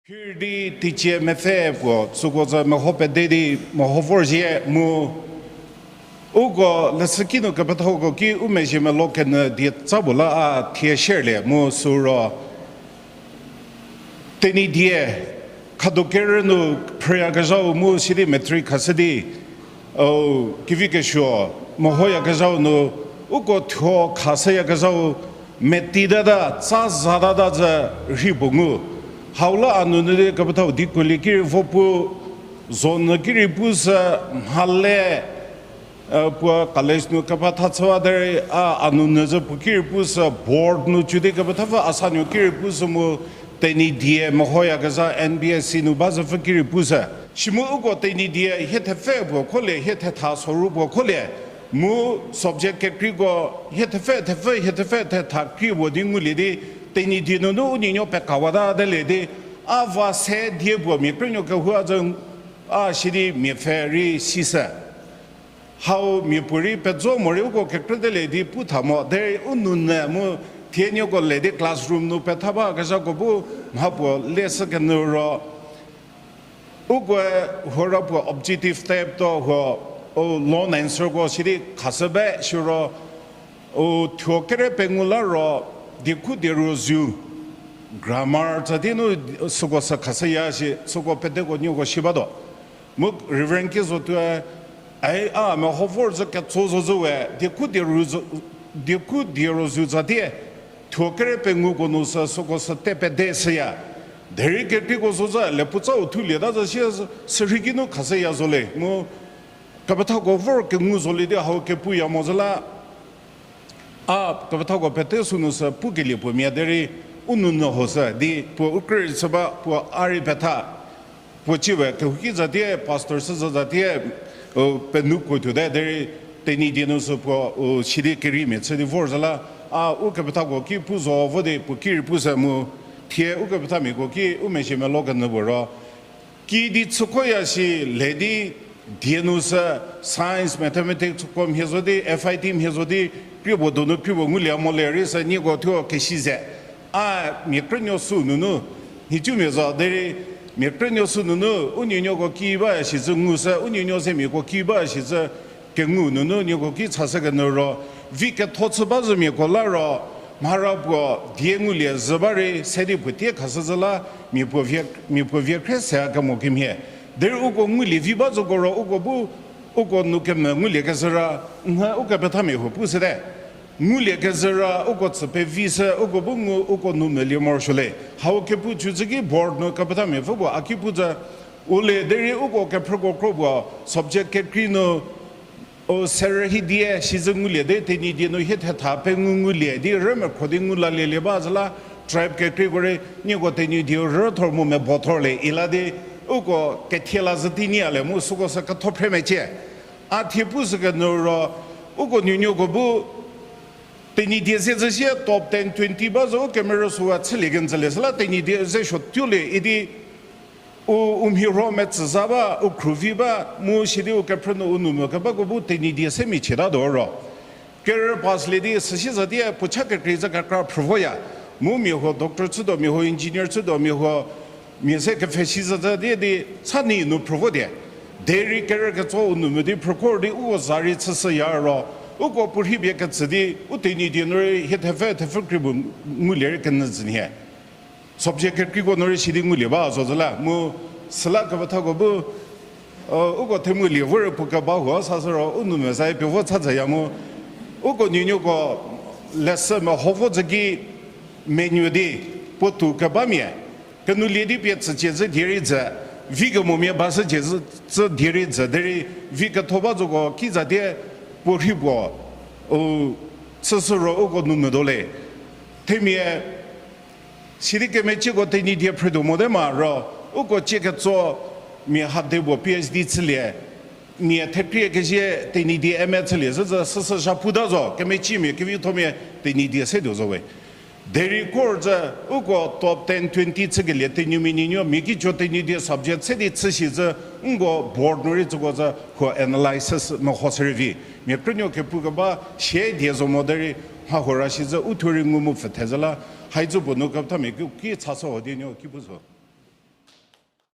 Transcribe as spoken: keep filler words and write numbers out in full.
Phir di teicie mepfü puo süko zü meho pede di meho vorzhie mu uko leshüki nu kepethako ki u mezhie melo kenyü die tsa puo la a thie share le mu süro Tenyidie khado kerü nu phrüyakezhau mu sidi matric khashü di, o, kevi kesuo mehoyakezhau nu uko thuo khashüyakezhau meti tata tsa za tata zü rhi puo ngu. Hau la a nunu di kepethau di kuolie ki rei vo pu, zonyü ki rei pu sü mhale, puo college nu kepetha chüwa derei a, a nunu zü puo ki rei pu sü board nu cü di kepethapfü a sanuo ki rei pu sü mu Tenyidie mehoyakezha N B S C nu ba züpfü ki rei pu sü. Shi mu uko Tenyidie hie thepfü puo kholie, hie thetha soru puo kholie, mu subject kekreiko hie thepfü, thepfü, hie thepfü thetha krie puo di ngulie di, Tenyidie nunu u nuonuo pekawata de le di, a va se die puo mia krünuo kehou a zü a sidi mia pfhe rei sisü. Hau mia puorei pezo morei uko kekrü de le di pu tha mo, derei u nunu mu thie nieko le di classroom nu petha bakezhako bu mha puo leshü kenyü ro, ukoe huo ra puo objective type to huo, u long answerko sidi khashü ba siro, u thuo kere pengou la ro, diekhu dieru zu, grammar tsa di nu süko sü khashüya shi, süko pedeko nieko shi batuo. Mu Reverend Kiezotuoe, ai a meho vor zü ketso zo zü we, diekhu dieru zu, diekhu dieru zu tsa die, thuo kere penguko nu sü süko sü te pede shüya. Derei kekreiko zo zü le puotsau thulieta zü sie sürhei ki nu khashüya zo le. Mu kepethako vor kengu zo le di hau kepuya mo zü la, a kepethako pete sünu sü pukelie puo mia derei u nunu ho sü di puo u krü rei chü ba puo a rei petha. Puo cie we kehouki zatie, pastor sü zü zatie, u, penuko tuote derei Tenyidie nu sü puo, u, sidi kereimia chü di vor zü la, a, ukepethako ki pu zo vo di puo ki rei pu sü mu, thie ukepethamiako ki u mezhie melo kenyü puo ro, kiüdi chükhoya shi le di die nu sü science, mathematics ko mhie zo di, F I T mhie zo di, krie puo donu krie puo ngulie mo le rei sü nieko thuo kesi ze. A mia krünuo sü nunu, nhicumia zo derei, mia krünuo sü nunu, u nuonuoko ki baya shi zü ngu sü, u nuonuo ze miako ki baya shi zü, kengu nunu nieko ki chashü kenyü ro, vi ketho chü ba zü miako la ro, mhara puo die ngulie zü ba rei se di puo tie khashü zü la, mia puo vie, mia puo vie khre se a kemo kemhie. Derei uko ngulie vi ba züko ro uko bu, uko nu kemvü ngulie kezhü ra, nhü ukepethamia huo pu süte. Ngulie kezhü ra uko tsü pevi sü uko bu ngu uko nu melie morosuo le. Hau kepu chü zü ki board nu kepethamiapfü puo a ki pu zü, u le derei uko kephrüko kro puo subject kekrei nu, u serü hidie shi zü ngulie di Tenyidie nu hie thetha pengou ngulie di rümekhro di ngu lalielie ba zü la tribe kekreiko rei nieko Tenyidie rüthor mu mebothor le ila di uko kethie la zü tei nyia le mu süko sü ketho phre mecie. A thie pu sü kenyü ro, uko nuonuoko bu Tenyidie ze zü sie top ten, twenty ba zo u kemerü süwa chülie kenjü le süla Tenyidie ze suo tuolie idi u, u mhirho metsü za ba, u khruvi ba, mu sidi u kephrü nu u nu mo kebako bu Tenyidie se mia chietatuo ro. Career pass lie di süsie zatie puo cha kekrei zü kekra phrü voya. Mu mia huo doctor chütuo, mia huo engineer chütuo, mia huo mia se kepfhe shi zü zatie di cha ni nu phrü vo die. Derei career ketso u nu mo di phrükhor di uko za rei chüshüya ro. Uko puo rhei pie ketsü di u Tenyidie nu rei hie thepfü thepfü krie puo ngulie rei kenyü zü nhie. Subject kekreiko nu rei sidi ngulie ba zo zü la mu süla kepethako bu, uko themulie vor puo keba huo sa sü ro u nu mo zai pie vo cha zaya mu. Uko nuonuoko leshü meho vo zü ki menuo di puotou kebamia kenulie di pie tsücie zü die rei zü, vi kemomia ba shücie zü, zü die rei zü derei vi ketho ba zoko ki zatie puo rhei puo, u, chüshü ro uko nu motuo le. Themia sidi kemecieko Tenyidie phrütuo mote ma ro, uko cie ketso mia hade puo P H D chülie, mia thekrie kezie Tenyidie M A chülie zü zü süsü zhaputa zo, kemeciemia kevithomia Tenyidie setuo zo we. Derei kor zü uko top ten, twenty chükelie Tenyimia nuonuo mia ki jo Tenyidie subject se di chüshi zü nko board nu rei tsüko zü huo analysis meho shü rei vi. Mia krünuo kepu keba sie die zo mo derei mha huo ra shi zü u thuo rei ngu mu pfü the zü la, hai zü puo nu kepethamia ki, ki chashü ho di nuo ki pu zo.